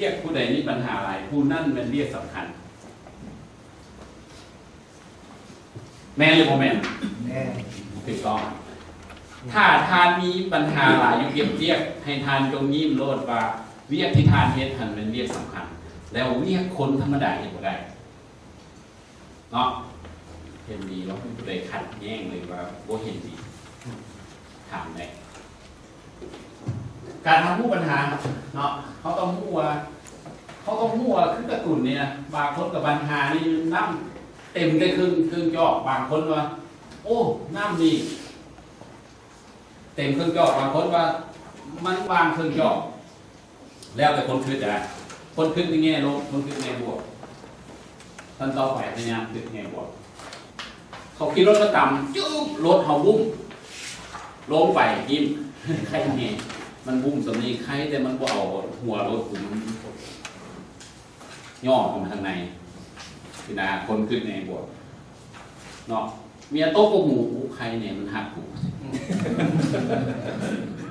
ວຽກຜູ້ໃດມີບັນຫາຫຼາຍ ຜູ້ນັ້ນແມ່ນວຽກສຳຄັນ. ແມ່ນຫຼືບໍ່ແມ່ນ? ແມ່ນ. ຖືກຕ້ອງ. ຖ້າທ່ານມີບັນຫາຫຼາຍຢູ່ກັບວຽກ, ໃຫ້ທ່ານຈົ່ງຍິ້ມໂລດວ່າ ວຽກທີ່ທ່ານເຮັດຫັ້ນແມ່ນວຽກສຳຄັນ, ແລ້ວວຽກຄົນທຳມະດາເຮັດບໍ່ໄດ້. ເນາະ ເຫັນດີບໍ່? ມີຜູ້ໃດຂັດແຍ້ງ ຫຼືວ່າບໍ່ເຫັນດີ? ຖາມໄດ້. ການຮັບຮູ້ບັນຫາເນາະ ເຮົາຕ້ອງຮູ້ວ່າ ເຮົາຕ້ອງຮູ້ວ່າ ຄືກາຕູນນີ້ນະ ບາງຄົນກັບບັນຫານີ້ ນ້ຳເຕັມແຕ່ເຄິ່ງ ເຄິ່ງຈອກ. ບາງຄົນວ່າ ໂອ້ ນ້ຳນີ້ເຕັມເຄິ່ງຈອກ, ບາງຄົນວ່າມັນວ່າງເຄິ່ງຈອກ. ແລ້ວແຕ່ຄົນຄິດນະ, ຄົນຄິດໃນແງ່ລົບ, ຄົນຄິດໃນແງ່ບວກ. ຂັ້ນຕໍ່ໄປພະຍາຍາມຄິດແງ່ບວກ. ເຂົາຂີ່ລົດມາຕຳ ຈຶບ ລົດເຮົາວຸ້ມ ລົງໄປ ຍິ້ມ ໄຄແນ່ ມັນວຸ້ມສ່ຳນີ້ ໄຄແຕ່ມັນບໍ່ເອົາຫົວລົດກຸມ ຫຍໍ້ເຂົ້າມາທາງໃນ. ຊິນະ ຄົນຄິດໃນແງ່ບວກເນາະ. ເມຍຕົບກົກຫູ ໂອ້ ໄຄແນ່ ມັນຮັກກູ. ອືມ